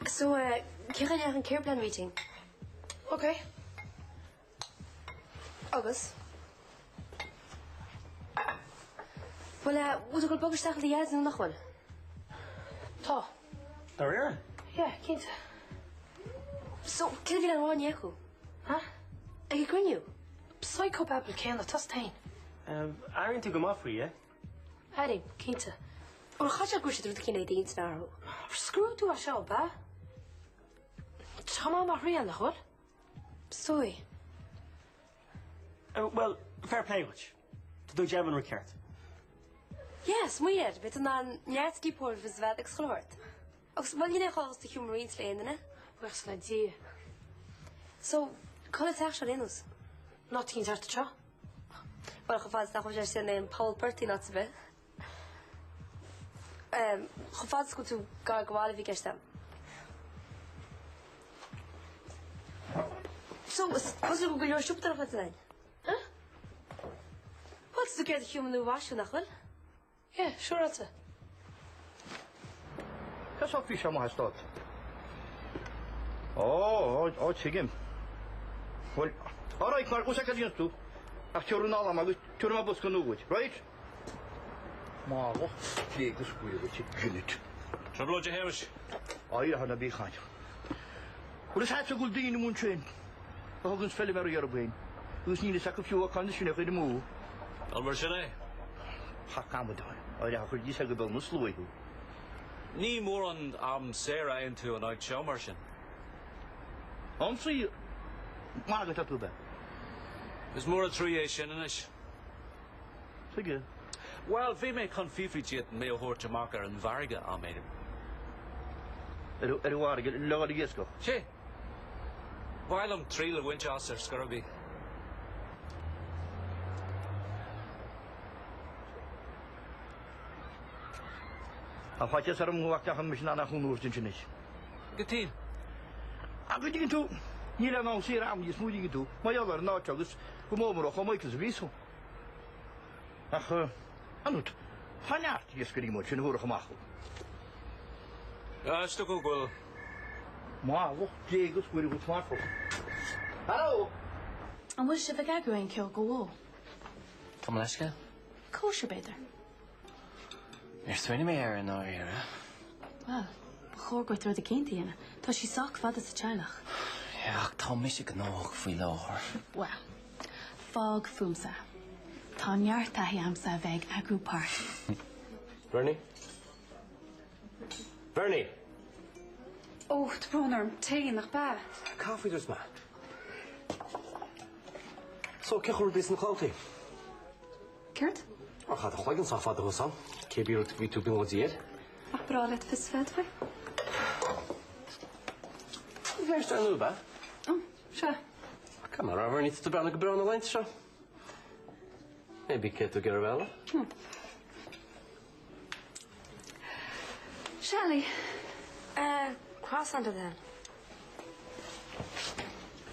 So, eh, cé chaoi an care plan meeting? Ok. Agus? Bhuel, eh, bhfuil tú ag dul bogadh isteach le do dhaid nó nach bhfuil? Tá. Dáiríre? Yeah, cinnte. So, céard a bhí le rá inné acu? Huh? Ag an gcruinniú? Psychobabble céanna, tusa féin. Airíonn tú go maith faoi, yeah? Airím, cinnte. Bhuel, chaith sé go raibh siad rud éicint ag d'intinn orthu. Scrúdú é seo, ab ea? Tá am á thriail, nach bhfuil? Soy. Bhuel, fair play dhuit. Tá tú ag déanamh an rud ceart. Yeah, smaoinigh air, beidh tú in ann neart sleepovers a bheith agus chuile shórt. Agus bhuel, níl aon chás do sheomra roinnte le aon duine. Buíochas le Dia. So, cá bhfuil an teach seo ar aon nós? Ná tinn thart anseo. Bhuel, chomh fada is nach bhfuil sé sin aon poll portaigh in áit ar bith. Chomh fada is go bhfuil tú gar do bhaile a bhí i gceist agam. So, is cosúil go bhfuil go leor siopadóireachta le déanamh againn. Huh? Bhuel, tá tú ag iarraidh do sheomra nua a mhaisiú, nach bhfuil? Yeah, siúráilte. Cad seo faoi seo amach as stát? Ó, ó, ó, tuigim. Bhuel, alright, mar go dtéann tú, ach tabhair anall am agus tabharfaidh mé bosca nua dhuit, right? Mallacht Dé agus Mhuire duit, a Janet. Trioblóid a Shéamais. Áirithe ná bí ag caint. Bhuel, is ait go bhfuil daoine amuigh ansin a thuganns feilméaraí orthu féin agus níl fhios acu fiú cá na sin a chuir amú. An mar sin é? Pac amadáin, áirithe a chuir níos ag dul na sluaighe thú. Ní mórán am saor a fhaigheann tú an áit seo mar sin. Am saor? Magadh atá tú ab ea? Is mór an trua é sin anois. Tuige? Bhuel, bhí mé chun fiafraí díot mé a thabhairt amach ar an bhfarraige am éigin. Ar an bhfarraige le dhul ag iascach? Sea. Ba mhaith liom triail a bhaint as ar scor ar bith. Tá faitíos orm go bhfaca mise in ann ach an uair sin anois. Go tinn. Ach go dtuigeann tú, níl aon am saor agam níos mó, dtuigeann tú, mar gheall ar an áit agus go mór mór ó chomh maith is a bhíos. Ach, an rud, tá neart iascairí amuigh ansin a thabharfadh amach thú. Is dócha go bhfuil. Mallacht Dé agus Mhuire dhuit mar focal. Hello! An bhfuil sibh ag eagrú aon ceol go bhó? Tá mo leithscéal. Cóisir, b'fhéidir. Níor smaoinigh mé air i ndáiríre. Bhuel, ba chóir duit rud eicínt a dhéanamh. Tá sí sách fada sa teaghlach. Yeah, ach tá mise gnóthach faoi láthair. Bhuel, fág fúmsa. Tá neart taithí a'msa a bheith ag eagrú páirtí. Bernie? Bernie! Ó, tá brón orm. Tae, nach b'ea? Caife is maith. So, cén chaoi a raibh rudaí sna clabhtaí? Céard? Ó, chaith do chloigeann sách fada thuas ann. Cébí rud bhí tú brionglóidí air. Nach breá leat fios a bheith faoi? Bheirt ar nua, ba? Ó, sea. Come on, Robert, níl tú breathnú go breá na laethanta seo. Maybe cé tú ag iarraidh a mhealladh? Sally. Eh, croissant then.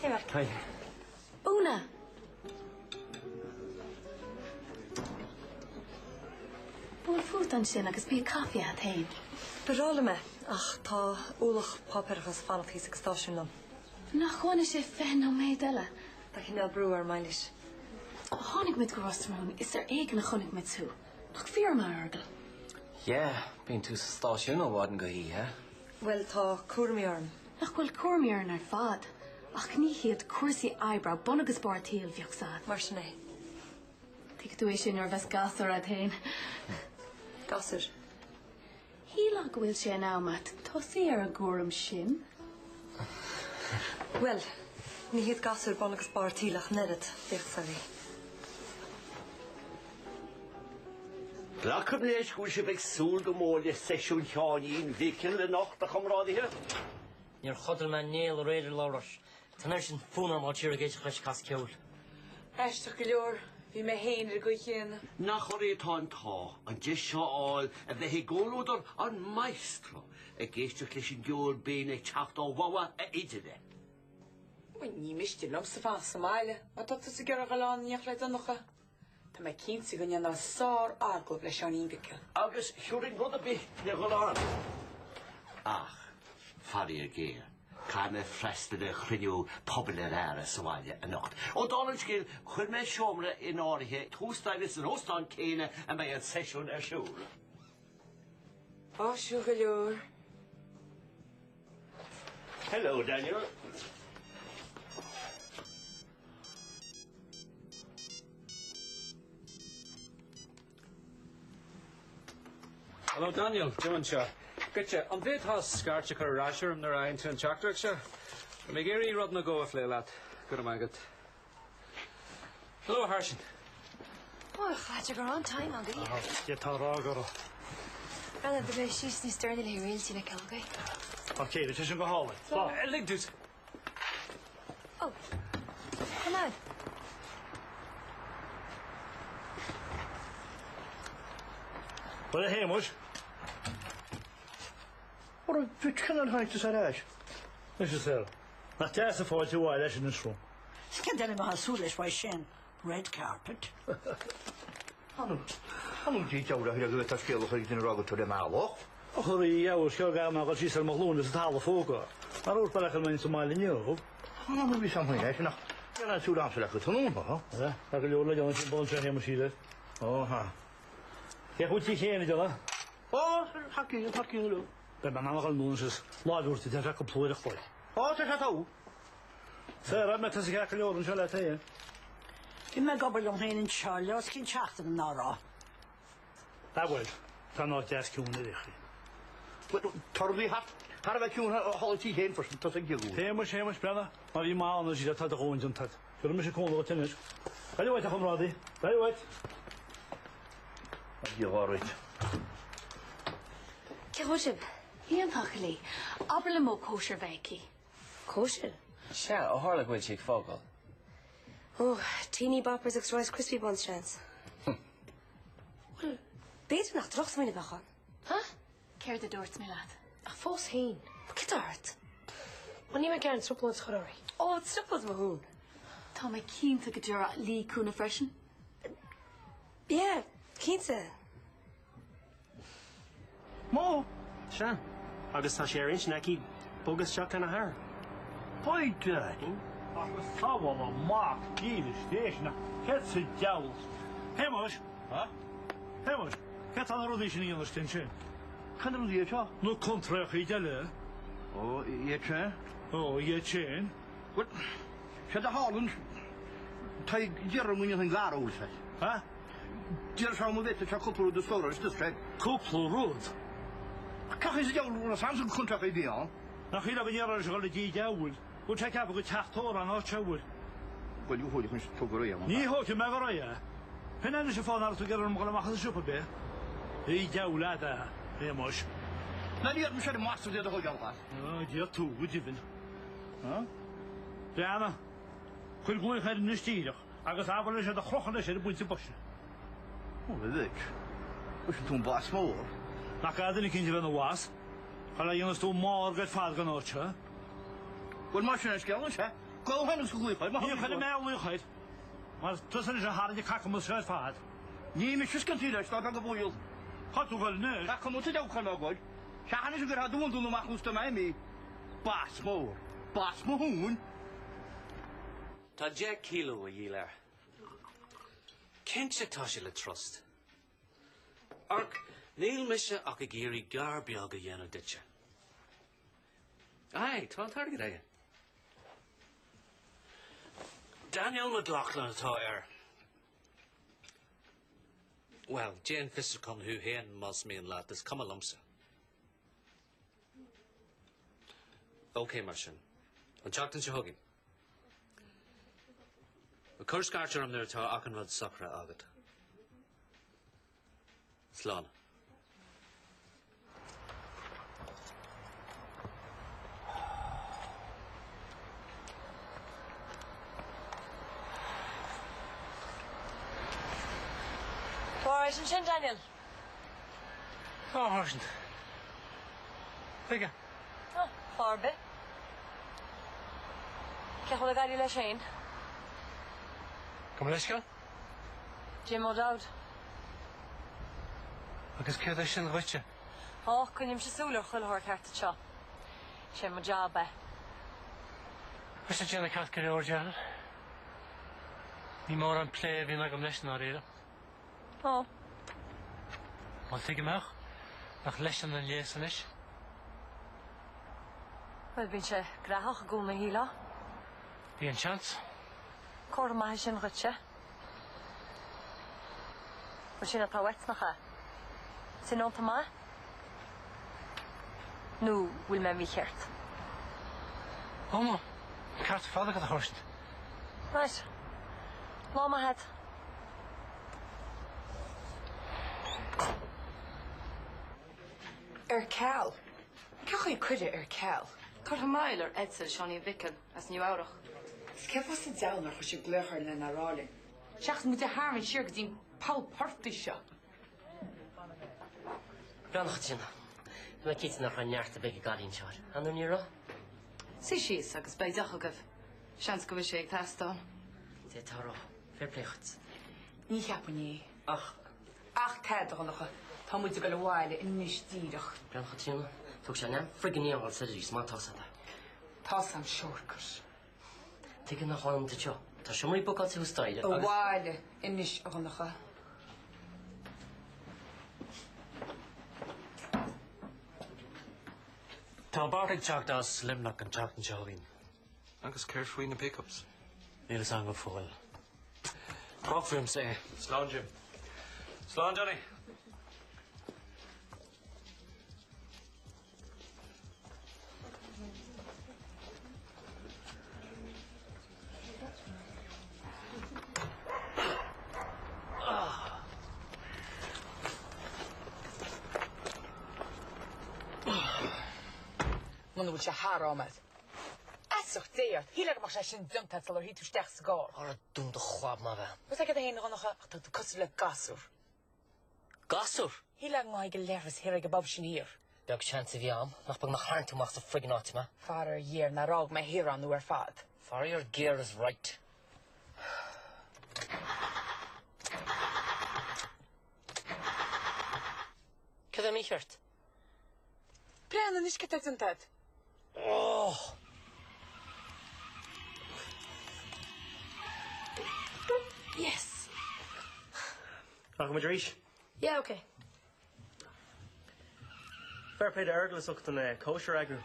Hey, Mark. Hi. Úna! Buail fút ansin agus bíodh caife agat féin. Ba bhreá liom é, ach tá ualach páipéarachais ag fanacht thíos ag an stáisiún liom. Nach bhfanfaidh sé 20 nóiméad eile? Tá cineál brú orm, Eilís. Ó tháinig muid go Ros na Rún, is ar éigean a chonaic muid thú. Nach fíor, a Fheargal? Yeah, bíonn tú sa stáisiún ó mhaidin go hoíche. Bhuel, tá cúraimí orm. Nach bhfuil cúraimí orainn ar fad? Ach ní hiad cúrsaí oibre bun agus barr an tsaoil, bheadh 's a'd. Mar sin é. Tuigfidh tú é sin nuair a bheas gasúr a'd féin. Gasúr? Shílfeá go bhfuil sé in am a'd tosaí ar an gcúram sin. Bhuel, ní hiad gasúir bun agus barr an tsaoil ach an oiread, bheadh 's a'd. Glacaim leis go bhfuil sibh ag súil go mór le seisiún Sheáinín Mhicil anocht, a chomrádaithe? Níor chodail mé néal aréir, a Labhráis. Tá an oiread sin fonn orm a dhul siar ag éisteacht leis ag casadh ceoil. Aisteach go leor, bhí mé féin ar an gcaoi chéanna. Nach oraibh atá an t-ádh an deis seo a fháil a bheith i gcomhluadar an maestro ag éisteacht leis an gceol binn ag teacht ó bhogha a fhidile. Bhuel, ní miste liomsa fanacht sa mbaile, má tá tusa ag iarraidh a dhul ann in éineacht le Donncha. Tá mé cinnte go ndéanfá sár-agallamh le Seáinín Mhicil. Agus thiúrfainn rud ar bith le dhul ann. Ach. Faraor géar, caithfidh mé freastal ar chruinniú pobail ar fheara sa bhaile anocht. Ó dála an scéil, chuir mé seomra in áirithe thuas staighre san óstán céanna a mbeidh an seisiún ar siúl. Áisiúil go leor. Hello, Daniel. Hello Daniel, Jim anseo. Goitse, an bhféadfá scairt a chur ar ais orm nuair a fhaigheann tú an teachtaireacht seo? Tá mé ag iarraidh rud nó dhó a phlé leat. Go raibh maith agat. Hello, a Sháirsint. Ó, a chaite go raibh an-time agaibh. Cé tá rá go raibh? Bhuel, beidh mé síos níos deireanaí le Réiltín Nic Ceallagaigh. Ok, tá sé sin go hálainn. Slán. Lig duit. Ó, come on. Bhuel, a Shéamuis. Ora, bhí cineál tháinig tusa ar ais. Anois a Sarah. Nach deas an fáilte abhaile é sin anois romham. Is cén duine a mbeifeá ag súil leis uaidh sin? Red carpet. Anú, anú, Dia deabhal a thuilleadh go bhféadfá scéal a chur ag duine a rá go tabhair le mbealach. A chroí, a seo gan ná dhul síos ar mo ghlúine sa talamh fógra. Mar úirt bealach ar m'intinn sa mbaile inniu. Anú, bhí sam faoin eisean ach níl aon súil agamsa le go tráthnóna, ha? Sea, tá go leor le déanamh sin bun seo Shéamuis Síle. Ó, ha. Cé chugat féin a déanamh? Ó, thar cionn, thar cionn leo. Beidh mé in ann a dhul anonn is láimh a thabhairt duit ar feadh cúpla uair a chloig. Ó, tá sé togha. Sarah, mbeidh tusa ceart go leor anseo leat féin? Bhí mé ag obair liom féin anseo le os cionn seachtaine ná raibh. Ah bhuel, tá an áit deas ciúin ar aon chaoi. Tá rudaí thart thar a bheith ciúin thall i tí féin freisin, tusa ag diogú. Shéamuis, Shéamuis, breathnaigh, má bhí maith ann is tá do dhóthain déanta agat. Tabharfaidh mise cúnamh duit anois. Bail uait, a chomrádaí. Bail uait. A Dhia dhuit. Cén chaoi a bhfuil sibh? Iontach, a Lee. Abair le Mo cóisir a bheith aici. Cóisir? Sea, ó tharla go bhfuil sí ag fágáil. Ó, teeny boppers agus Rice Krispie buns, seans. Bhuel, b'fhéidir nach drochsmaoineamh a bheadh ann. Ha? Céard a dúirt mé leat? Ach fós féin, cad tá ort? Bhuel, níl mé ag iarraidh an trioblóid a chur oraibh. Ó, trioblóid mo thún. Tá mé cinnte go dtabharfadh Lee cúnamh freisin. Yeah, cinnte. Mo? Sea. Agus tá sé ar intinn aici bogadh isteach lena hathair. By Daddy! Agus sábháil an mac dílis déiseanna, céard sa diabhal? Shéamuis! Ha? Shéamuis, céard tá na rudaí sin a dhéanamh istigh ansin? Cad na rudaí seo? Na contráchaí eile. Ó, iad sin? Ó, iad sin. Bhuel, séard a tharla, tá ag iarraidh muinín an gcarúil, Ha? Deir sé mo bhféadfadh sé cúpla rud a stóráil istigh sé. Cúpla rud? Caithfidh sa diabhal rud ansan contae a bhí ann. Nach shílfeá go ndéarfadh sé dhul i dtigh diabhail. Bhfuil sé ag ceapadh gur teach tórraimh an áit seo bhfuil? Bhuel, ní thógfaidh tú go réidh é. Ní thógfaidh mé go réidh é. Shin é anois an fáth nach raibh tú ag iarraidh orm dhul amach as an siopa, ab é? An diabhal leat é, a Shéamuis. Ná ní fhéadfainn sé an masla de do thógáil as. Á, Dia tú, go deimhin. Breathnaigh. Cuir glaoch air anois díreach. Agus abair leis iad a chrochadh leis ar an bpointe boise. Ó, a mhic, briseann tú an bas mór. Nach gá duine eicínt a bheith ina bhas? Cha le dhéanfas tú margadh ar fad den áit seo. Bhuel, mar sin an scéal anois, gabh féin agus glaoch air, má Ní chuirfidh mé glaoch air, mar tusa anois a tharraing an cacamas seo ar fad. Ní mise is ciontaí leis, ná beag an baol. Tá tú ag goil anois. Tá cuma sa diabhal cá mbeadh ag goil. Seachain anois go gcuirfeá do bhundún amach os do mhaimí. Bas mór. Bas mo thúin. Tá 10 kilo a dhíth air. Cinnte tá sé le trust. Amharc, níl mise ach ag iarraidh gar beag a dhéanamh duitse. Aye, tá an t-airgead aige. Daniel McLaughlin atá air. Bhuel, déan fiosrúchán thú féin más mian leat, is cuma liomsa. Ok, mar sin. An tseachtain seo chugainn. Cuir scairt orm nuair atá achan rud socraithe agat. Slán. Tá alright ansin, Daniel. Tá, a Sháirsint. Tuige? Tá, fáth ar bith. Cé chomh ag éirí leis féin? Gabh mo leithscéal? Jim O'Dowd. Agus céard é sin dhuitse? Á, coinnímse súil ar chuile shórt thart anseo. Sé mo job é. Bhí sé ag déanamh ceart go leor, déarfainn. Ní mórán plé a bhíonn agam leis i ndáiríre. Ó. Bhuel, tuige a mbeadh? Nach leisean an léas anois? Bhuel, bíonn sé graitheach i gcónaí, shílfeá. Bíonn, seans. Comhartha maith é sin dhuitse. Bhuel, sin atá uait, nach ea? Tionónta maith? Nó bhfuil mé mícheart? Ó, an ceart ar fad agat, a Sháirsint. Right. Lá maith a'd. Ar ceal. Cén chaoi a cuireadh ar ceal? Curtha moill ar eitil Seáinín Mhicil as Nua Eabhrach. Is cén fáth sa diabhal nár chuir sé glaoch orainn lena rá linn? Seachas muid a tharraingt siar go dtí an poll portaigh seo. Breathnaigh, a Chaitríona. Tá mé cinnte nach raibh neart ar bith ag an gcailín seo air. An ní raibh? Suigh síos agus beidh deoch agaibh. Seans go bhfuil sé ag teastáil. D'fhéadfá a rá. Fair play dhuit. Ní cheapfainn é. Ach. Ach tada, a Dhonncha. Tá muid ag dul abhaile anois díreach. Breathnaigh, a Chaitríona. Tóg sé an friggin iarracht sa arís má tá 's agat. Tá 's a'm shortcut. Tuige nach bhfanann tú anseo? Tá seomraí bookáilte thuas staighre agus. Abhaile anois, a Dhonncha. Tá Bart ag teacht as Luimneach an tseachtain seo chugainn. Agus céard faoi na pickups? Níl fhios agam go fóill. Fág fúmsa é. Slán Jim. Slán Johnny. Muna bhfuil sé thar am a'd. Feasacht Dé ort, shílfeá go mbeadh sé sin déanta a'd sular shuigh tú isteach sa gcarr. Ara dún do chlab má bhean. Bhfuil 's agat féin a Dhonncha ach tá tú cosúil le gasúr. Gasúr? Shílfeá go ngabhfá ag an leithreas thiar ag an bpub sin thiar. Beag seans a bhí a'm, nach beag nach tharraing tú amach as an friggin áit mé. Faraor ghéar nár fhág mé thiar ann thú ar fad. Faraor géar is right. Cad é mícheart? Breathnaigh anois cad tá déanta a'd. Oh! Yes! Rachaidh muid arís? Yeah, ok. Fair play do Fheargal as ucht an cóisir a eagrú.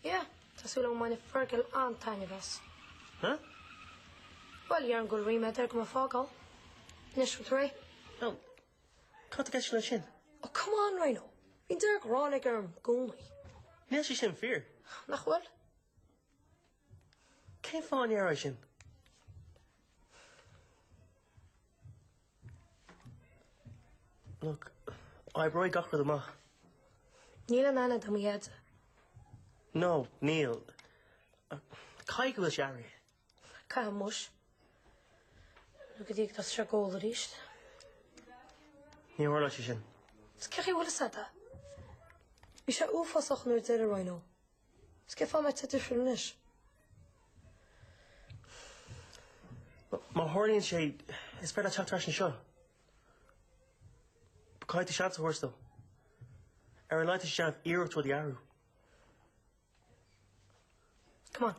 Yeah, tá súil agam go mbainfidh Fergal an-taitneamh as. Huh? Bhuel, dhéarfainn go bhfuil ríméad air go mbeidh fágáil. Anois, bhfuil tú réidh? No. Cad tá i gceist leis sin? Oh, come on, Rhino. Bíonn dearg-ghráin aige orm i gcónaí. Níl sé sin fíor. Nach bhfuil? Cén fáth a ndéarfá sin? Look, oibreoidh gach rud amach. Níl aon aithne do mo dheaide. No, níl. Caithfidh go bhfuil sé athraithe. Caithfidh muis. Nó go dtí go dtosaíonn sé ag ól arís. Ní tharlóidh sé sin. Is cén chaoi a bhfuil fhios agat? Bhí sé uafásach nuair a deireadh Rhino. Is cén fáth a mbeadh sé difriúil anois? Má tharlaíonn sé, is féidir leat teacht ar ais anseo. Caithfidh tú seans a thabhairt dó. Ar a laghad tá sé ag déanamh iarracht rudaí a athrú. Come on.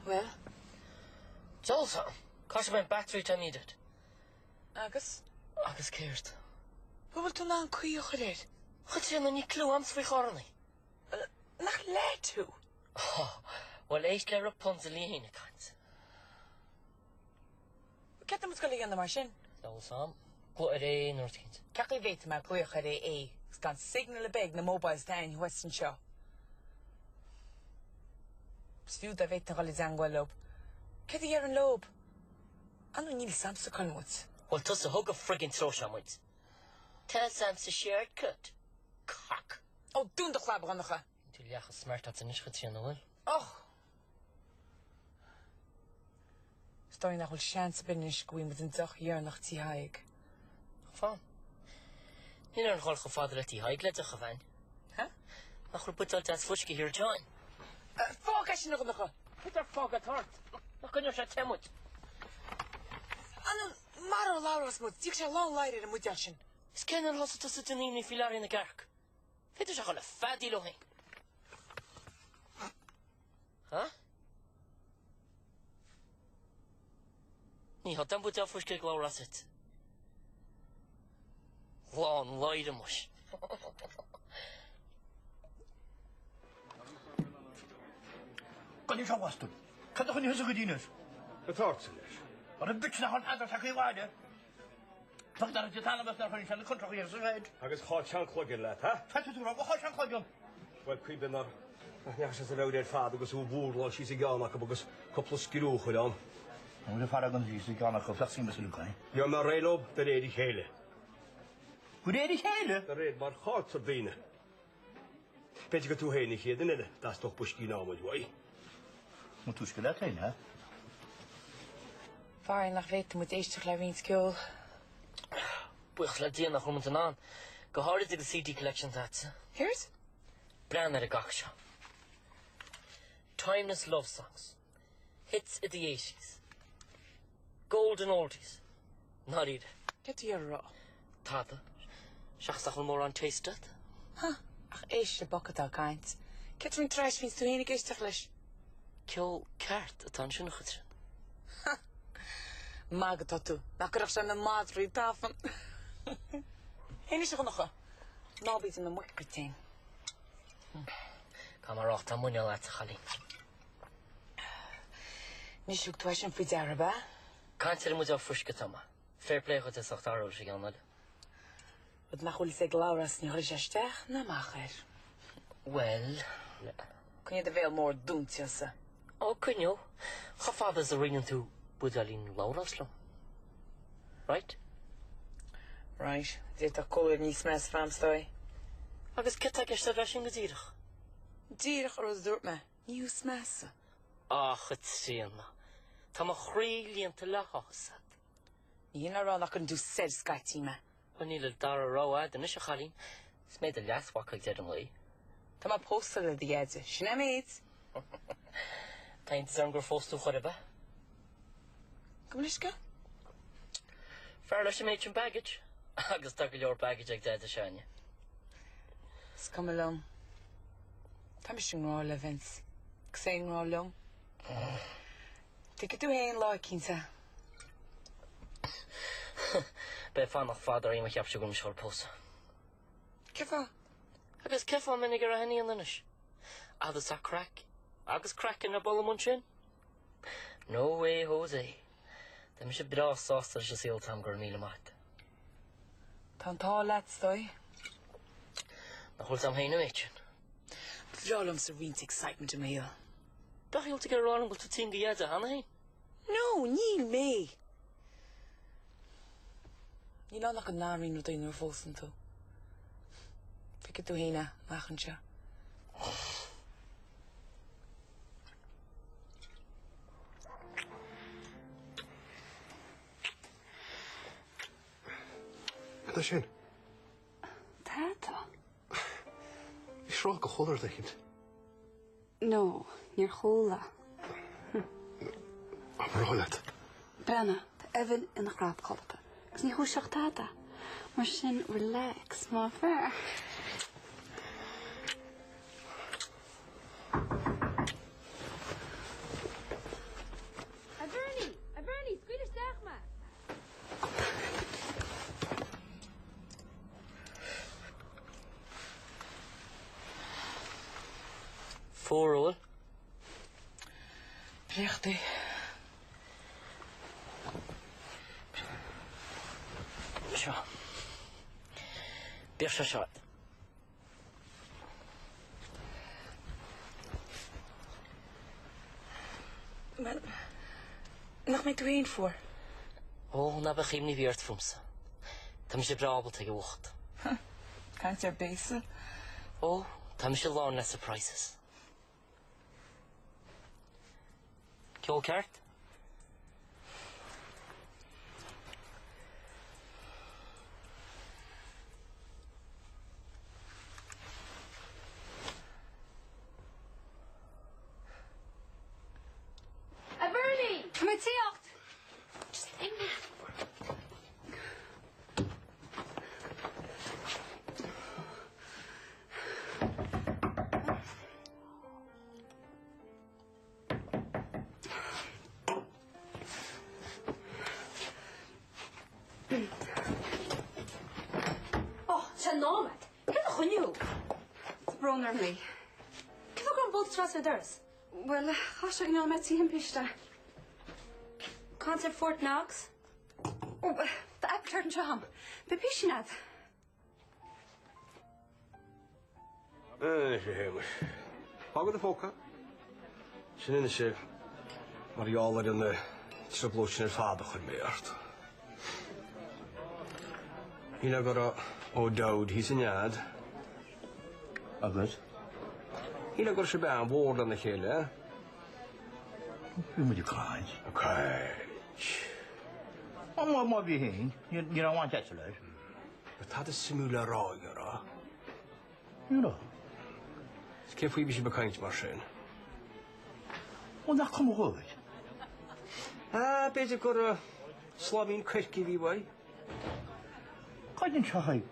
Bhuel? Diabhal, caithfidh mé an battery to need it. Agus? Agus céard? An bhfuil tú in ann caoi a chur air? Chaitríona, níl cliú a'msa faoi charrannaí. Nach leaid thú? Bhuel, éist le Rapunzel í fhéin ag caint. Céard tá muid ag dul a dhéanamh mar sin? Diabhal 's a'm. Glaoch ar AA nó rud eicínt. Cén chaoi a bhféadfaidh mé glaoch ar AA agus gan signal ar bith ag na mobiles atá againn thuas anseo? Is fiú dá bhféadfainn a dhul i dteangmháil leob. Céard a dhéarfainn leob? Ar ndóigh níl 'fhios a'msa cá bhfuil muid. Bhuel tusa a thug an friggin treo seo muid. Tá 'fhios a'msa shortcut. Cock. Ó, dún do chlab, a Dhonncha! Tú leath chomh smart agat anois, a Chaitríona, an bhfuil? Och! Is dóigh nach bhfuil seans ar bith anois go bhfaighidh muid an deoch dheireanach Tí Thaidhg. Fán. Níl orainn dhul chomh fada le Tí Thaidhg le deoch, a bhean. Hä? Nach bhfuil buidéal deas fuisce thiar ag John? Fág é sin, a Dhonncha! Cad ar fág atá ort? Nach gcoinneoidh sé te muid? Anam marbh a labhrós muid, d'íoc sé lán laidhre ar an mbuidéal sin. Is cén uair a thosaigh tusa ag déanamh imní faoi Learaí na gCearc? Féadfaidh sé a dhul ag feadaíl ó shin. Ha? Ní thug an buidéal fuisce ag Labhrás duit. Lán laidhre muis. Gan seo bhastún. Cad a choinnigh thusa go dtí anois? Atá ortsa leis. Ar an bitch nach an eadar tagtha abhaile. Tugtar an t-ainm as ar choinnigh sé na contrachaí ar sa sráid. Agus chá teann cloigeann leat, ha? Tá tú rá, chá teann cloigeann. Bhuel, cuimhnigh nach ndeachaigh sé as a mheabhair ar fad agus thú a bhurláil síos i gceann acu agus cúpla scriú a chur ann. An bhfuil fear againn síos i gceann acu, bheadh suim as uilig againn. Gheobhaidh mé réidh leo de réir a chéile. De réir a chéile? De réir mar chailltear daoine. B'fhéidir gur tú féin an chéad duine eile a dteastódh boiscín adhmaid uaidh. An túisce leat féin, ha? Fear nach bhféadfadh muid éisteacht le roinnt ceoil. Buíochas le Dia nach bhfuil muid in ann, go háirid agus CD collection agatsa. Céard? Breathnaigh ar an gcac seo. Timeless love songs. Hits of the eighties. Golden oldies. Ndáiríre. Cad tá tú a rá? Tada. Seachas nach bhfuil mórán taste agat. Huh, ach éist le boc atá ag caint. Cén sórt trash a bhíonns tú féin ag éisteacht leis? Ceol ceart atá ansin, a Chaitríona. Huh. Magadh atá tú. Nach gcuirfeadh sé na madraí tafann. Anois a Dhonncha, ná bí ag déanamh muic díot féin. Caithfidh mé a rá tá muineál agat, a chailín. Anois thug tú é sin faoi deara, ab ea? Caint ar an mbuidéal fuisce atá mé. Fair play dhuit as ucht athrú leis an gceann eile. Rud nach bhfuil fhios ag Labhrás ní chuirfidh sé isteach ná amach air. Bhuel. Coinnigh do bhéal mór dúnta tusa. Ó, coinneoidh. Chomh fada is a roinneann tú buidéilín Labhráis liom. Right? Right. D'fhéadfadh cúlra níos measa a bheith a'm, is dóigh. Agus céard tá i gceist agat leis sin go díreach? Díreach an rud a dúirt mé. Ní thú is measa. A Chaitríona, tá mo chroí líonta le háthas a'd. Ní hin le rá nach gcuireann tú soir scaití mé. Bhuel, níl an dara rogha a'd anois, a chailín. Is mé do leasmhac ag deireadh an lae. Tá mé pósta le do dheaide. Sin é an méid. Tá iontas orm gur phós tú chor ar bith. Gabh mo leithscéal. Fearr leis an méid sin baggage. Agus tá go leor baggage ag deaide s'againne. Is cuma liom. Tá mise i ngrá le Vince. Agus é i ngrá liom. Tuigfidh tú féin lá eicínt é. Beidh fanacht fada orainn má cheap sé go bhfuil mise chun pósadh. Cén fáth? Agus cén fáth a mbeinn ag iarraidh iníon anois? Fhad is tá craic agus craiceann ar bun agam ansin. No way Jose. Tá mise breá sásta leis an saol atá agam go raibh míle maith agat. Tá an t-ádh leat, is dóigh. Nach bhfuil 's a'm féin an méid sin. Ba bhreá liomsa roinnt excitement i mo shaol. B'fhéidir go bhfuil tú ag iarraidh a rá liom go bhfuil tú tinn do dheaide cheana féin? No, níl mé! Níl ann ach go n-athraíonn rudaí nuair a phósann tú. Feicfidh tú féin é, amach anseo. Cad é sin? Tada. Bhí sruth go chuala rud éicint. No, níor chuala. Abair rá leat. Breathnaigh, tá Evan ina chrap codlata agus ní dhúiseodh tada. Mar sin, relax, mo fhear. A Bhernie! A Bhernie, scaoil isteach mé! Fuar, an bhfuil? Briochtaí. Seo. Bíodh sé seo agat. Bhuel, nach mbeidh tú féin fuar? Ó, ná bíodh imní ar bith ort fúmsa. Tá mise breá ábalta ag an bhfuacht. Caint ar béasa. Ó, tá mise lán le surprises. Ceol ceart? brón orm. Cén fáth go raibh an bolta trasna an doras? Bhuel, chaith sé go ndearna mé thimpiste. Caint ar Fort Knox? Ó, tá apple tart anseo agam. Beidh písín agat. Anois, a Shéamais. Fág do phóca. Sin anois é. Mar gheall ar an trioblóid sin ar fad a chuir mé ort. Shílfeá go raibh O'Dowd thíos i nead. Agus? Shílfeá go raibh sibh an-mhór lena chéile, eh? Bhí muid ag caint. Ag caint. Má bhí féin, ní raibh aon deis leis. Raibh tada suimiúil le rá aige, an raibh? Ní raibh. Is cé faoi bhí sibh ag caint mar sin? Ó, nach cuma dhuit? Ah, b'fhéidir gur sláimín coirce a bhí uaidh. Caid anseo é.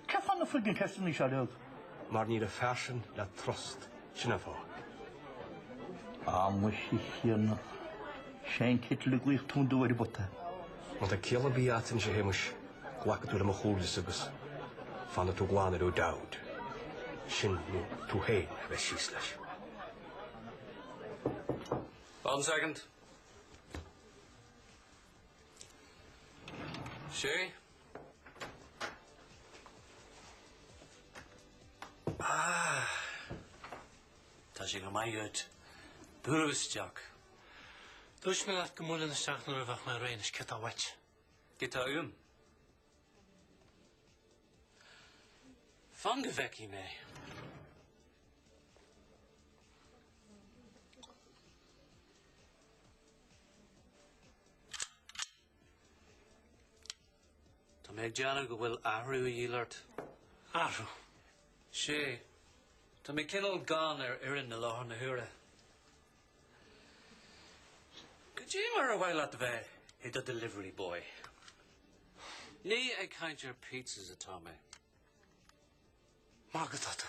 Cén fáth na friggin ceisteanna seo uilig? Mar níl an fear sin le trust, sin an fáth. Ah, muise a Thiarna. Sé an citeal ag glaoch tonn dubh ar an bpota. Má tá ciall ar bith agat anois a Shéamais, glacfaidh tú le mo chomhairlese agus fanfaidh tú glan ar O'Dowd. Sin nó tú féin a bheas síos leis. One second. Sé? Ah! Tá sé go maith duit. Bualadh isteach. Dúirt mé leat go mbuailfinn isteach nuair a bheadh mé réidh anois céard atá uait? Céard atá uaim? Fan go bhfeicfidh mé. Tá mé ag déanamh go bhfuil athrú a dhíth ort. Athrú? Sé. Tá mé cineál gann ar fhoireann i láthair na huaire. Cad é mar ar mhaith leat a bheith i do delivery boy? Ní ag caint ar pizzas atá mé. Magadh atá tú.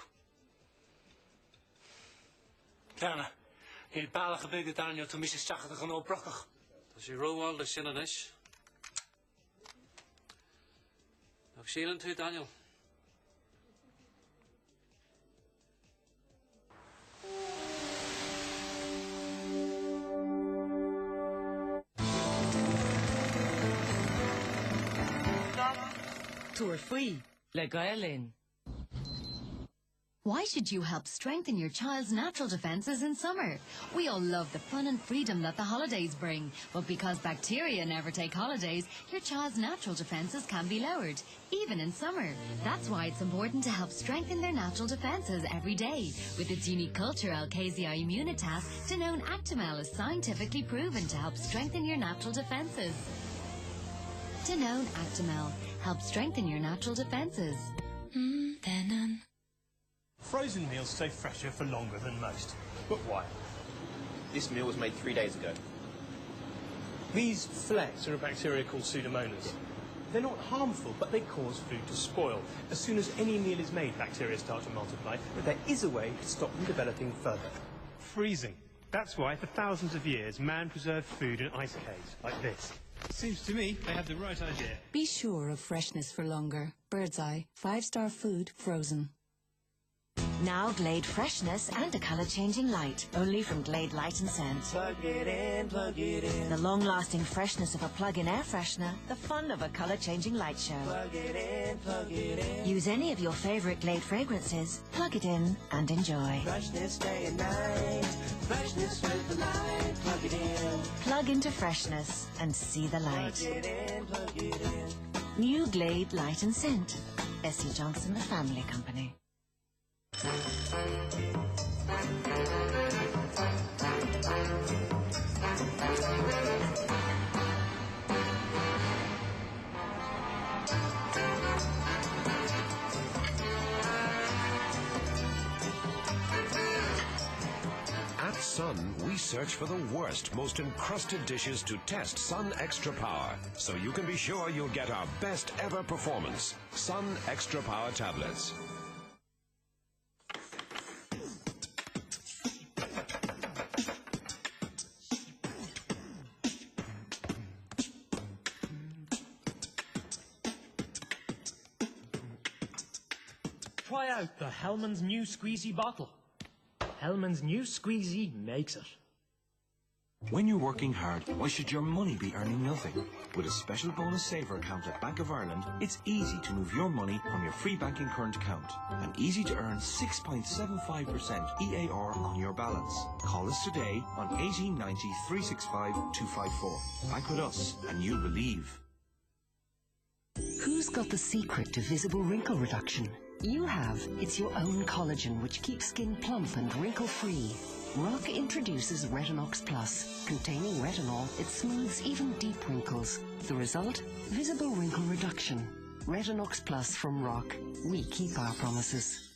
Leanna, níl bealach ar bith go dtarraingeoidh tú mise isteach i do ghnó brocach. Tá sé rómhall do sin anois. Nach síleann tú, Daniel? Tabhair faoi le Gael Linn. Why should you help strengthen your child's natural defenses in summer? We all love the fun and freedom that the holidays bring, but because bacteria never take holidays, your child's natural defenses can be lowered, even in summer. That's why it's important to help strengthen their natural defenses every day. With its unique culture L. casei Immunitas, Danone Actimel is scientifically proven to help strengthen your natural defenses. Danone Actimel. Help strengthen your natural defenses. Mm, Danone. Frozen meals stay fresher for longer than most. But why? This meal was made three days ago. These flecks are a bacteria called Pseudomonas. They're not harmful, but they cause food to spoil. As soon as any meal is made, bacteria start to multiply, but there is a way to stop them developing further. Freezing. That's why, for thousands of years, man preserved food in ice caves, like this. Seems to me they have the right idea. Be sure of freshness for longer. Birds Eye, five-star food frozen. Now Glade freshness and a color-changing light. Only from Glade Light and Scent. Plug it in, plug it in. The long-lasting freshness of a plug-in air freshener, the fun of a color-changing light show. Plug it in, plug it in. Use any of your favorite Glade fragrances, plug it in and enjoy. Freshness day and night. Freshness with the light. Plug it in. Plug into freshness and see the light. Plug it in, plug it in. New Glade Light and Scent. S.C. Johnson, the family company. At Sun, we search for the worst, most encrusted dishes to test Sun Extra Power, so you can be sure you'll get our best ever performance. Sun Extra Power Tablets. Try out the Hellmann's new squeezy bottle. Hellmann's new squeezy makes it. When you're working hard, why should your money be earning nothing? With a special bonus saver account at Bank of Ireland, it's easy to move your money from your free banking current account and easy to earn 6.75% EAR on your balance. Call us today on 1890 365 254. Bank with us and you'll believe. Who's got the secret to visible wrinkle reduction? You have. It's your own collagen which keeps skin plump and wrinkle-free. Rock introduces Retinox Plus. Containing retinol, it smooths even deep wrinkles. The result? Visible wrinkle reduction. Retinox Plus from Rock. We keep our promises.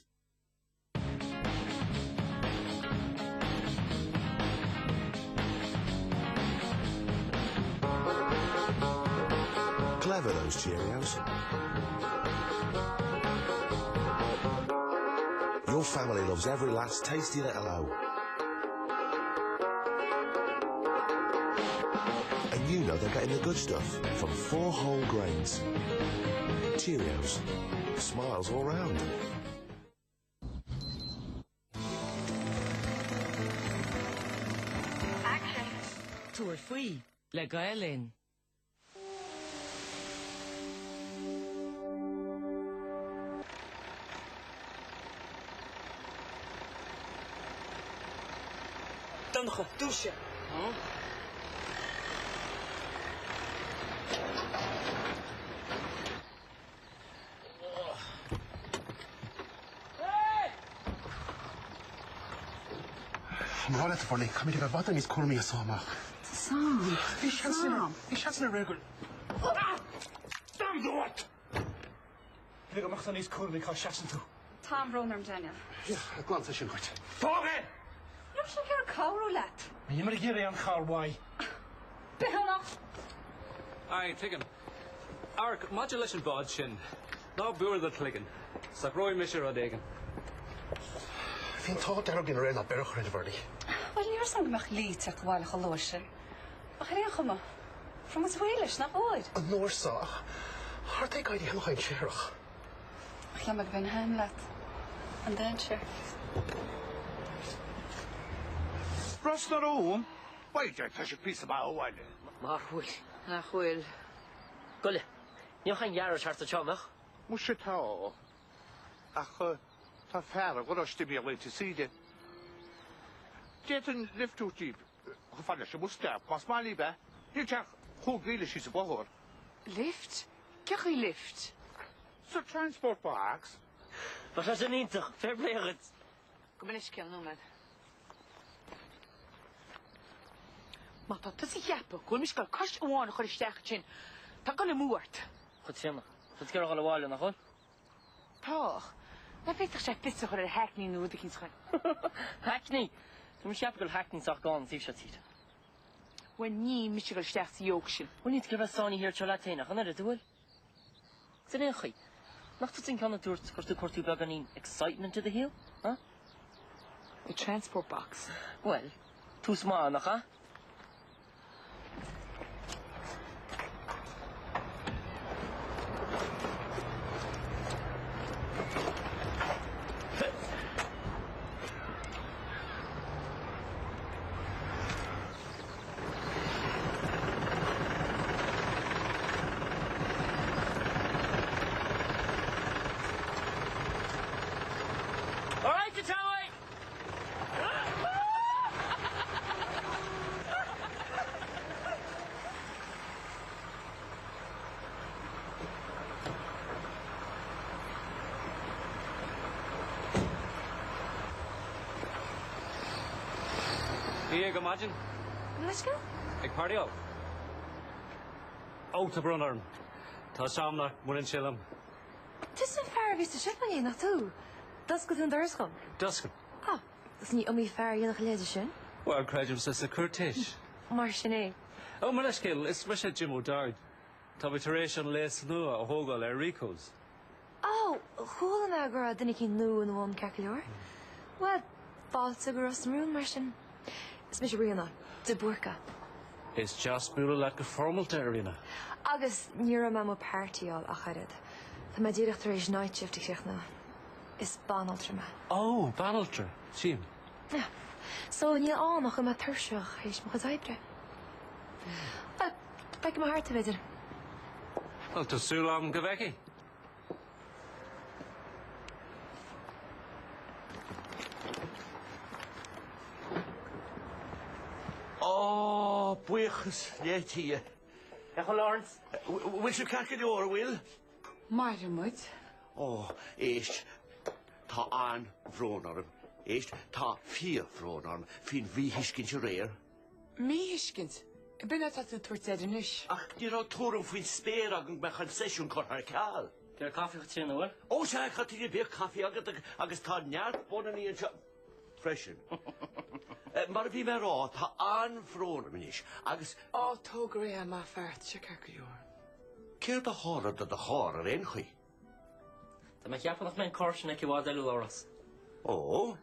Clever, those Cheerios. Your family loves every last tasty little O. And you know they're getting the good stuff from four whole grains. Cheerios. Smiles all round. Tabhair faoi le Gael Linn. Donncha, dúisigh! Mura leat, a Bhernie, caithfimid a bheith i bhfad níos cúramaí as seo amach. Sam. Bhí seans Sam. Bhí seans na régur. Damn what! Cé go mbeadh tú níos cúramaí cá seasann tú? Tá an-bhrón orm, Daniel. Glan sé sin dhuit. Fág é! Ní raibh sé ag iarraidh cabhrú leat. Ní mar ag iarraidh an chabhair uaidh. Bithiúnach! Aye, tuigim. Amharc, maidir leis an bád sin, ná buair do chloigeann. Socróidh mise rud éigin. Bhí an t-ádh dearg linn aréir nár beireadh orainn, a Bhernie. Bhuel, ní raibh 'fhios a'm go mbeadh Lee ag teacht abhaile chomh luath sin. Ach ar aon chuma, fuair muid réidh leis, nach bhfuair? An uair seo, ach thart ag éirí amach dainséarach. Cheap mé go mbeinn in ainm leat. An dainséar. Ros na Rún? B'fhéidir, tá sé píosa maith ó bhaile. Mar bhfuil. Nach bhfuil. Goile, ní bheadh aon ghearáid thart anseo, an mbeadh? Muise tá. Ach tá fear an gharáiste imithe ar laethanta saoire. D'fhéadfainn lift a thabhairt daoibh chomh fada leis an bus stop, más maith libh é. Níl sé ach chúig mhíle síos an bóthar. Lift? Cén chaoi lift? Sa transport box. Bheadh sé sin iontach, fair play dhuit. Gabh mo leithscéal, nóiméad. Má tá tusa a cheapadh go bhfuil mise ag dul cois amháin a chur isteach ansin, tá dul amú ort. Chaitríona, tá tú ag iarraidh dul abhaile, nach bhfuil? Tá, ach nach bhféadfadh sé fios a chur ar Hackney nó rud eicínt chuir. Hackney! Tá mise ag ceapadh go bhfuil Hackney sách gann an taobh seo tíre. Bhuel, ní mise ag dul isteach sa yoke sin. Bhuel, níl tú ag iarraidh bheith sáinnithe thiar anseo leat féin ach an oiread, an bhfuil? Agus ar aon chaoi, nach tusa an ceann a dúirt gur tú ag cuartú beagáinín excitement i do shaol, huh? The transport box. Bhuel, tús maith, nach ea? All right, Tommy! Dia go maidin. Leithscéal? Ag partyáil. Ó, tá brón orm. Tá 'fhios a'm nach mbaineann sé liom. Tusa an fear a bhí sa siopa inné, nach tú? D'oscail tú an doras dhom. D'oscail. Á, is ní iomaí fear a dhéanfadh a leithéid sin. Bhuel, creidimse sa chúirtéis. Mar sin é. Ó, mo leithscéal, is mise Jim O'Dowd. Tá mé tar éis an léas nua a thógáil ar Rico's. Ó, chuala mé go raibh duine eicínt nua ina bhun, ceart go leor. Bhuel, fáilte go Ros na Rún, mar sin. Is mise Ríona de Búrca. Is deas bualadh leat go foirmeálta, a Ríona. Agus ní raibh mé amuigh ag partyáil ach oiread. Tá mé díreach tar éis night shift a chríochnú. Is banaltra mé. Ó, banaltra, tchím. Yeah. So, níl ann ach go mbeidh mé tuirseach théis mo chuid oibre. Bhuel, feicfidh mé thart tú, b'fhéidir. Bhuel, tá súil agam go bhfeicfidh. Ó, buíochas le Dia. A Laurence. Bhfuil sibh ceart go leor, an bhfuil? Maireann muid. Ó, éist, tá an-bhrón orm. Éist, tá fíorbhrón orm faoin mhíthuiscint aréir. Míthuiscint? B'in atá tú ag tabhairt air anois? Ach ní raibh tuairim faoin spéir agam go mbeadh an seisiún curtha ar ceal. Deir caife a Chaitríona, an bhfuil? Ó sea, a Chaitríona, bíodh caife agat agus tá neart bunannaí anseo freisin. Mar a bhí mé a rá, tá an-bhrón orm anois agus. Á, tóg ar aghaidh, a fear, tá sé ceart go leor. Céard a tharla do do charr ar aon chaoi? Tá mé ag ceapadh nach mbeidh an carr sin aici i bhfad eile, Laurence. Ó?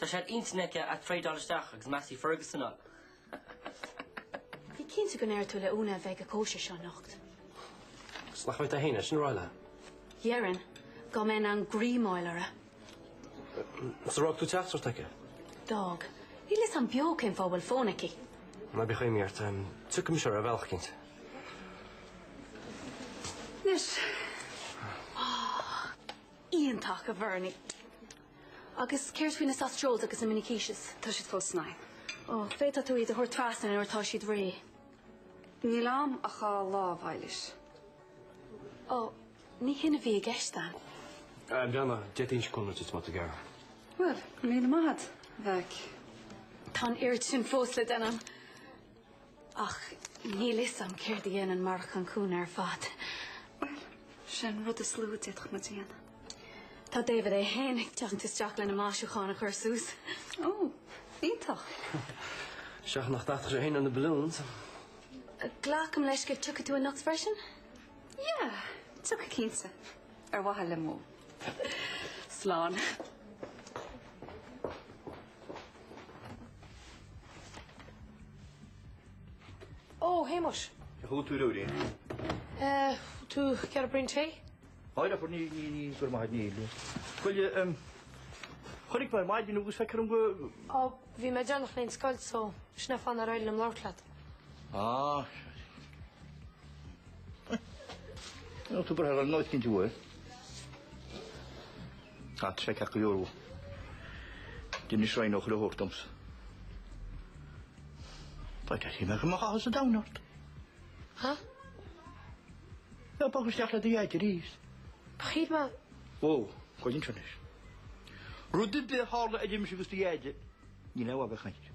Tá sé ar intinn aici é a thradeáil isteach agus Massey Ferguson a fháil. Bí cinnte go ndeir tú le Úna a bheith ag an cóisir seo anocht. Agus nach mbeidh tú féin sin a rá léi? Dhéarfainn, dá mbeinn in ann gríomáil uirthi. 'S ar fhág tú teachtaireacht aici? D'fhág. Níl fhios a'm beo cén fáth a bhfuil fón aici. Ná bíodh imní ort, tiocfaidh mise ar bhealach eicínt. Anois. Á, iontach, a Bhernie. Agus céard faoi na sausage rolls agus na mini quiches? Tá siad fós san oigheann. Ó, féadfaidh tú iad a thabhairt trasna nuair atá siad réidh. Níl a'm ach dhá lámh, Eilish. Ó, ní hin a bhí i gceist a'm. A Bhrianna, d'fhéadfainnse cúnamh duit má tá géarghá. Bhuel, go raibh míle maith a'd, a mhac. Tá an oiread sin fós le déanamh. Ach níl fhios a'm céard a dhéanfainn marach an cúnamh ar fad. Bhuel, sin rud is lú a d'fhéadfadh muid a dhéanamh. Tá David é féin ag teacht isteach lena maisiúcháin a chur suas. Ó, iontach. Seachas nach dtachtfadh sé féin ar na balloons. Glacaim leis go dtiocfaidh tú anocht freisin? Yeah, tiocfaidh cinnte. Ar mhaithe le Mo. Slán. Ó, Shéamuis. Cén chaoi a bhfuil tú a Ruairí? Eh, tú ag iarraidh braon tae? Haigh, ní, ní, ní, go raibh maith agat, níl. Bhuel, em, chonaic mé ar maidin agus feictear dom go. Ó, bhí mé déanach lena scoil so sin é fáth nár éirigh liom labhairt leat. Ah, Nó tú breithe ar an nóit cinnte uair. Tá sé ceart go leor. D'inis Ryan ó chuile shórt domsa. Ba deas mé go mbeadh áthas an domhain ort. Ha? Ná bog isteach le do dhaid arís. Shíl mé. Ó, gabh anseo anois. Rud ar bith a tharla idir mise agus do dhaid, níl aon mhaith bheith ag caint.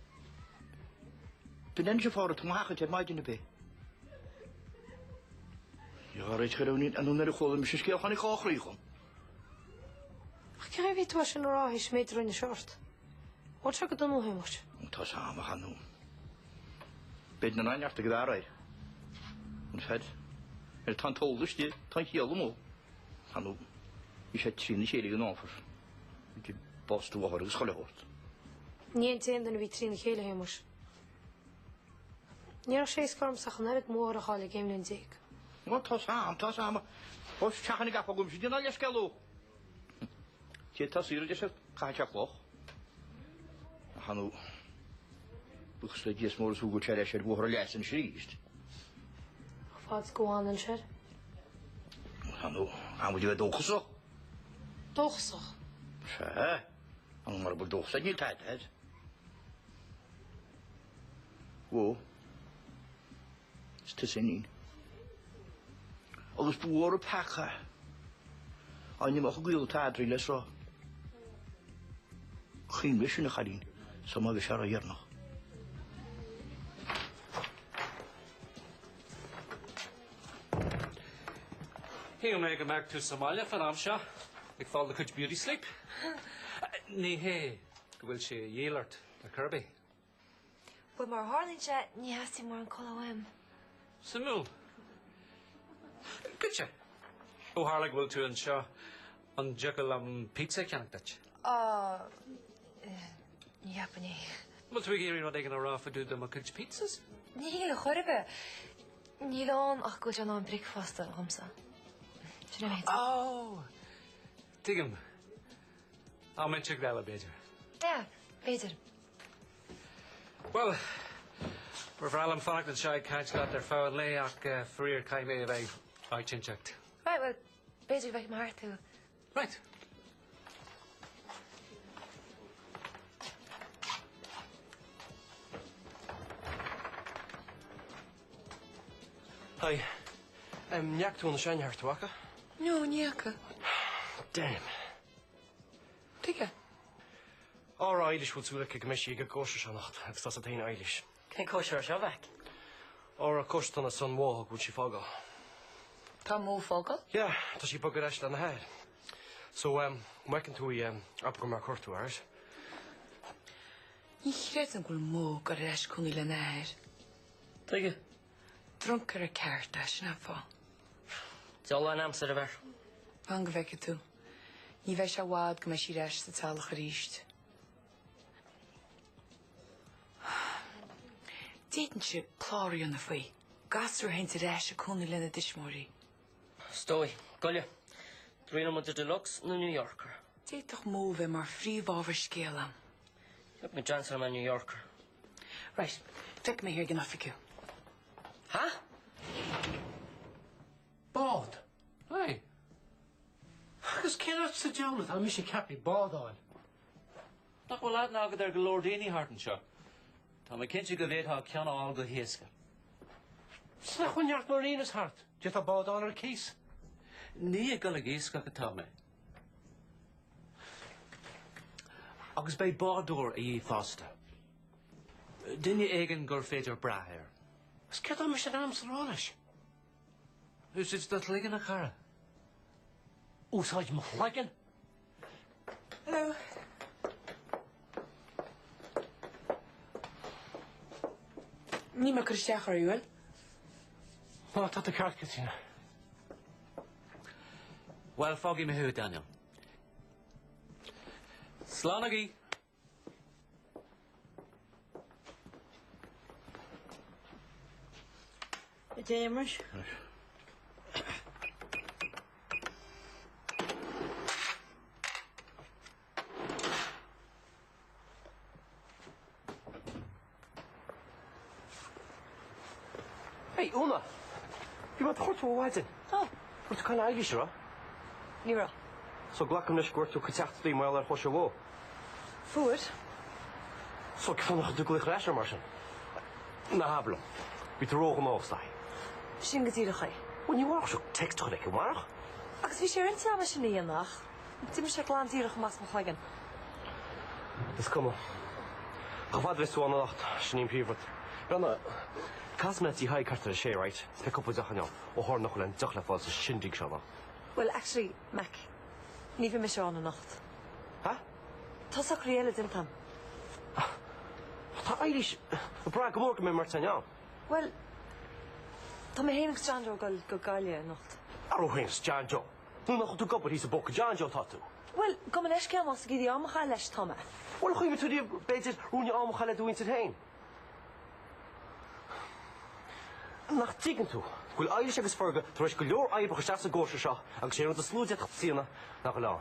Duine anois a fáradh tú mo sheachaint ar maidin ar bith. Dhá réiteach ar an nuair a chuala mise an scéal tháinig dhá chroí chugam. Ach cén chaoi a bhféadfá é sin a rá théis an méid a rinne sé ort? Bhfuil sé go dona, a Shéamuis? Tá 's a'm, ach ar ndóigh. B'fhéidir nach raibh neart ag an bhfear air. An fed. Nuair atá an t-ól istigh, tá an chiall amuigh. Ar ndóigh, bhí sé trína chéile ag an ábhar. Idir bás do mháthar agus chuile shórt. Ní an t-aon duine a bhí trína chéile, a Shéamuis. Ní raibh sé éasca ormsa ach an oiread mo mháthair a chaill ag 11 bhliain. Ó, tá 's a'm, tá 's a'm. Ó, seachain an gcaithfeá agam-sa déanamh leithscéal ó. Cé atá saor a deir siad, caitheann sé cloch. Ach ar ndóigh, buíochas le Dia is mór is fiú go bhfuil sé ar ais ar bhóthar a leigheas anois arís. Fad is go bhfanann sé air. Ar ndóigh, caithfidh muid a bheith dóchasach. Dóchasach? Sea, mura bhfuil dóchas agat níl tada agat. Ó, is tusa iníon. Agus ba mhór an peaca dá n-imeodh an gaol atá eadrainn le sruth. Cuimhnigh sin, a chailín, sula mbeidh sé ródheireanach. Shíl mé go mbeadh tú sa mbaile fán am seo, ag fáil do chuid beauty sleep. Ní hé go bhfuil sé a dhíol ort ar chor ar bith. Bhuel, mar a tharlaíonn sé, ní theastaíonn mórán codladh uaim. Suimiúil. Goitse, ó tharla go bhfuil tú anseo, an dtiocfadh liom pizza a cheannach duit? Á, ní cheapfainn é. An bhfuil tú ag iarraidh rud éigin a rá fá dtaobh de mo chuid pizzas? Níl, a chor ar bith. Níl ann ach go bhfuil sé in am bricfeasta dhomsa. Sin é. Ó! Tuigim. Am inteacht eile, b'fhéidir. Yeah, b'fhéidir. Bhuel, ba bhreá liom fanacht anseo ag caint leat ar feadh an lae ach faraor caithfidh mé a bheith áit inteacht. Right, well, b'fhéidir go bhfeicfidh mé thart thú. Right. Hi. Ní fhaca tú an seanfhear, an bhfaca? No, ní fhaca. Damn. Tuige? Ara Eilish bhfuil súil aici go mbeidh sí ag an gcóisir seo anocht agus tá a fhios agat fhéin Eilish. Cén cóisir é seo, Mheaic? Ara cóisir ar son Mhó go bhfuil sí fágáil. Tá Mó fágáil? Yeah, tá sí ag bogadh ar ais lena hathair. So, má fheiceann tú í, abair gur mé a chuir tú, alright? Ní chreidim go bhfuil Mó ag dul ar ais cónaí lena athair. Tuige? Druncaire ceart é, sin an fáth. Diabhal an aimsir a bheir. Fan go bhfeicfidh tú. Ní bheidh sé i bhfad go mbeidh sí ar ais sa teaghlach arís. D'fhéadfainnse clár a dhéanamh faoi. Gasúir a théanns ar ais ag cónaí lena dtuismitheoirí. Is dóigh. Goile. Dríonann muid Deluxe nó New Yorker. D'fhéadfadh Mó bheith mar phríomhábhar scéil ann. Thug mé Johnson ar New Yorker. Right. Feicfidh mé thiar ag an oifig thú. Ha? Bád? Aye. Agus cén áit sa diabhal atá mise ceaptha bád a fháil? Nach bhfuil aithne agat ar go leor daoine thart anseo? Tá mé cinnte go bhféadfá ceann a fháil go héasca. 'S nach bhfuil neart marinas thart, d'fhéadfá bád a fháil ar cíos. Ní ag dul ag iascach atá mé. Agus beidh bádóir a dhíth fosta. Duine éigin gur féidir brath air. Is céard atá mise in ainm 's a rá leis? Úsáid do chloigeann, a chara. Úsáid mo chloigeann? Hello. Níl mé ag cur isteach oraibh, an bhfuil? Ná, tá tú ceart, Caitríona. Bhuel, fágfaidh mé thú, Daniel. Slán agaibh! Déamais. Hey, Úna! Bhí mé ag cuartú ó mhaidin. Ó. Raibh tú ag caint le Eilís, an raibh? Ní raibh. So glacaim leis go bhfuair tú a cuid teachtaireachtaí mar gheall ar chóisir Mhó. Fuair. So cén fáth nach raibh tú ag glaoch ar ais orm mar sin? Ná habair liom. Bhí tú róghnóthach is dóigh. Sin go díreach é. Bhuel ní mhairfeadh sé text a chur aici, an mairfeadh? Agus bhí sé ar intinn agam é sin a dhéanamh ach d'imigh sé glan díreach amach as mo chloigeann. Is cuma. Chomh fada a bheas tú ann anocht, sin í an príomhrud. Breathnaigh, casfaidh mé tí Thaidhg thart ar a sé, right? Is beidh cúpla deoch ann. Ó tharla nach bhfuil aon deoch le fáil sa shindig seo anocht. Well, actually, Mac, ní bheidh mise ann anocht. Ha? Tá socruithe eile déanta agam. Tá Eilís ag brath go mór go mbeidh an bheirt againn ann. Bhuel, tá mé féin agus John Joe ag dul go Gaillimh anocht. Arú féin is John Joe? Nó nach bhfuil tú ag obair thíos i bpóca John Joe atá tú? Bhuel, gabh mo leithscéal más ag iarraidh am a chaitheamh leis atá mé. Bhuel, ar chuimhnigh tú riamh, b'fhéidir, ruainne am a chaitheamh le do mhuintir féin? Nach dtuigeann tú go bhfuil Eilís agus Fergal tar éis go leor oibre a chur isteach sa gcóisir seo agus sé an rud is lú a d'fhéadfadh tusa a dhéanamh ná dhul ann.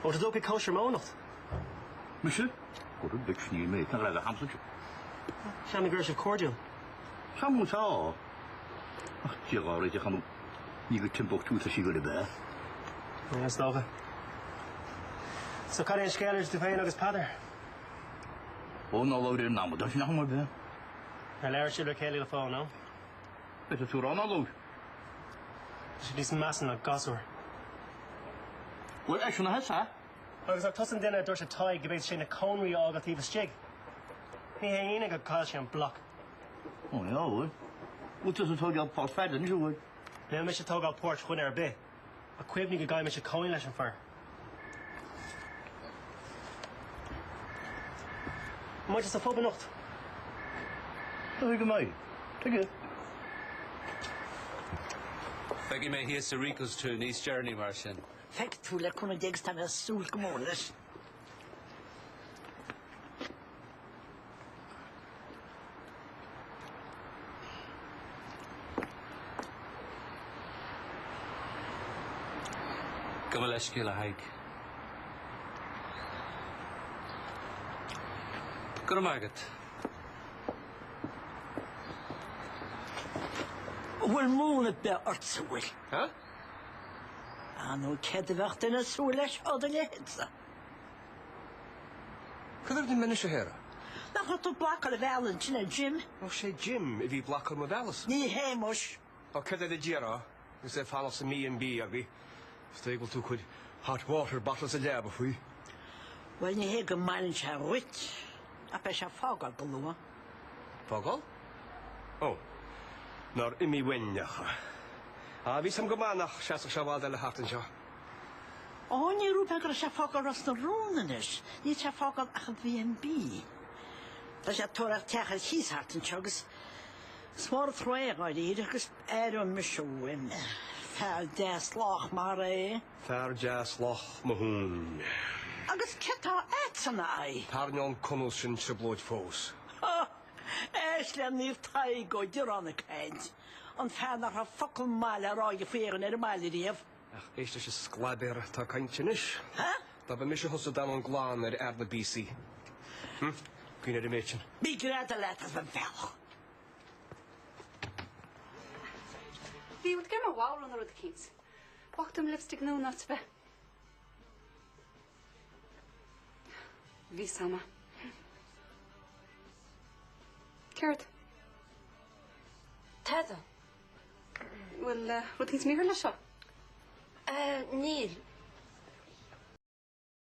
Ó, tá tú ag cóisir Mó anocht? Mise? Go raibh bitch níl mé, tá le hamsa. Cheap mé go raibh sibh cairdiúil. Tá tá. Ach Dia dhá réiteach ann ní go Timbuktu atá sí ag goil ab ea? Is dócha. So cad é an scéal idir tú féin agus Peadar? Ó ná labhair ar an amadán sin ar bith. Ar labhair sibh le chéile go fóill, nó? Beidh tú ag rá ná labhair. Tá sé níos measa ná gasúr. Bhuel, eisean a thusa. Agus nach tusa an duine a dúirt le Tadhg go bhféadfadh sé na cónraí a fhágáil taobh istigh? Ní hé ionadh gur chaill sé an bloc. Ó yeah, bhuel. Bhfuil tusa ag tógáil páirt Pheadair anois, an bhfuil? Níl mise ag tógáil páirt dhuine ar bith. Ach cuimhnigh go gcaithfidh mise cónaí leis an fear. An mbeidh tú sa phub anocht? Dóigh go mbeidh. Tuige? Feicfidh mé thíos sa Rico's tú níos deireanaí mar sin. Feicfidh tú le cúnamh Dé agus tá mé ag súil go mór leis. Gabh mo leithscéal, a Thaidhg. Go raibh maith agat. An bhfuil mún ar bith ortsa, an bhfuil? Ha? Ah, nó céard a bheadh duine ag súil leis ó do leithéidse? Cad a rinne mise, a Shéara? Nach raibh tú ag blocáil an bhealaigh ansin ar Jim? Ó, sé Jim a bhí ag blocáil mo bhealaigh-sa. Ní hé, muis. Ó, cad é a déarfá agus é ag fanacht sa B&B agaibh? Is dóigh go bhfuil tú ag cur hot water bottles sa leaba faoi. Bhuel, ní hé go mbaineann sé dhuit, ach beidh sé ag fágáil go luath. Fágáil? Ó, nár imigh uainn ach. Á, bhí 's a'm go maith nach seasfadh sé i bhfad eile thart anseo. Ó, ní raibh mé go raibh sé ag fágáil Ros na Rún anois, níl sé ag fágáil ach an B&B. Tá sé ag tóraíocht teach ar chíos thart anseo agus is mór an trua é dháiríre agus aireoidh mise uaim fear deas lách mar é. Fear deas lách mo thóin. Agus céard tá a'dsa ina aghaidh? Tarraingeoidh an cunús sin trioblóid fós. Há! Éist le Naomh Tadhg Ó Direáin ag caint, an fear nach raibh focal maith le rá aige faoi aon dhuine ar an mbaile riamh. Ach éist leis an sclaibéar atá ag caint anois. Há? Dá mba mise thusa d'fhanfainn glan ar fhear na bpíosaí. Hm? Cuimhnigh ar an méid sin. Bí greadadh leat as an bhealach. Bhí rud ag mo mheabhrú nó rud eicínt. Bhfaca tú mo lipstick nua in áit ar bith? Bhí sama. Céard? Tada. Bhfuil rud eicínt mícheart leis seo? Níl.